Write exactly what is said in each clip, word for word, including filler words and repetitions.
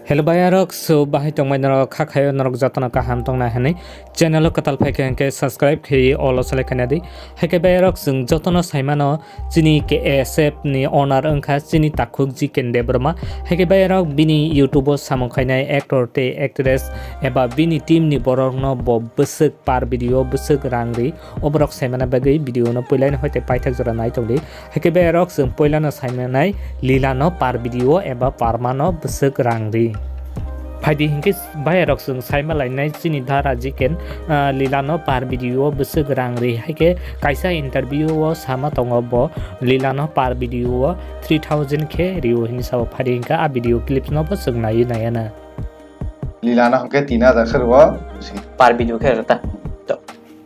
Hello bayarok, so bahai tongmai norok, kha khayo norok jotono kaham tongna hinwi channel o kwtal phaikha hinkhe subscribe khe all o select khaina di. Haikhe bayarok, chwng jotono saimano chini K S F ni owner wngkha chini takhuk Jiken Debbarma. Haikhe bayarok, bini YouTube o samung khainai actor tei actress eba bini team ni borokno bo bwswk per video bwswk rang ri. Oborok saimana bagwi video no puilani hoite paithak jora nai tongdi. Haikhe bayarok, chwng puilano saimanai lila no per video eba perma no bwswk rang ri. Phaidi hinkhe bayarok, chwng saima lainai chini dara Jiken, ah, lila no per video bwswk rang ri. Haikhe kaisa interview o sama tongo bo lila no per video o three thousand khe rio hinwi sao. Phaidi hinkhe a video clips no bo chwng naiwi naiyana. Lila no hinkhe tin hajar khe rwo. Per video khe rwta.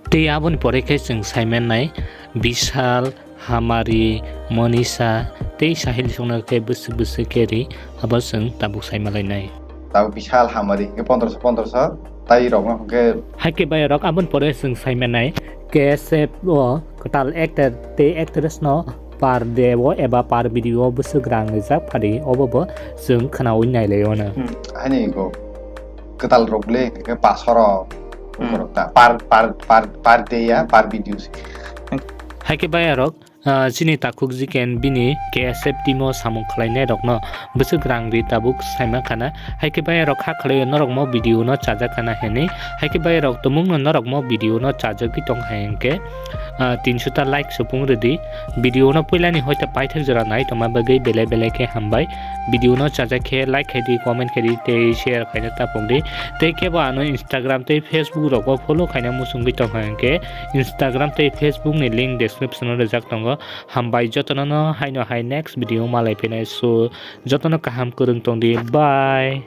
Tei aboni pore khe chwng saimanai Bishal, Hamari, Monisha tei Sahil songno khe bwswk bwswk khe ri, abo chwng tabuk saima lainai. Tabuk Bishal, Hamari hinkhe pondroso pondroso, tai rokno hinkhe. Haikhe bayarok, aboni pore chwng saimanai K S F o kwtal actor tei actress no per day o eba per video o bwswk rang rijak, phaidi obo bo chwng khwnaui nailaio no. Hmm. Haini bo kwtal rok le hinkhe paso rok, hmm, rok ta per, per, per, per day ya per video se. Haikhe bayarok, ah, chini takhuk Jiken bini K S F team o samung khlainai rokno bwswk rang ri tabuk saima khana. Haikhe bayarok kha khlaio norokmo video no chajak khana hinwi. Haikhe bayarok tumungno norokmo video no chajagwi tong hai hinkhe, ah, tinso ta like supung rwdi. Video no puilani hoite paithak jora nai tongma bagwi belai belai khe hambai. Video no chajak khe like khaidi, comment khaidi tei share khaina tapung di. Tei kebo ano Instagram tei Facebook rogo follow khaina muchungwi tongkha hinkhe Instagram tei Facebook ni link description o rijak tongo. Hambai jotono no haino hai next video malai phinai, so jotono kaham kwrwng tongdi, bye.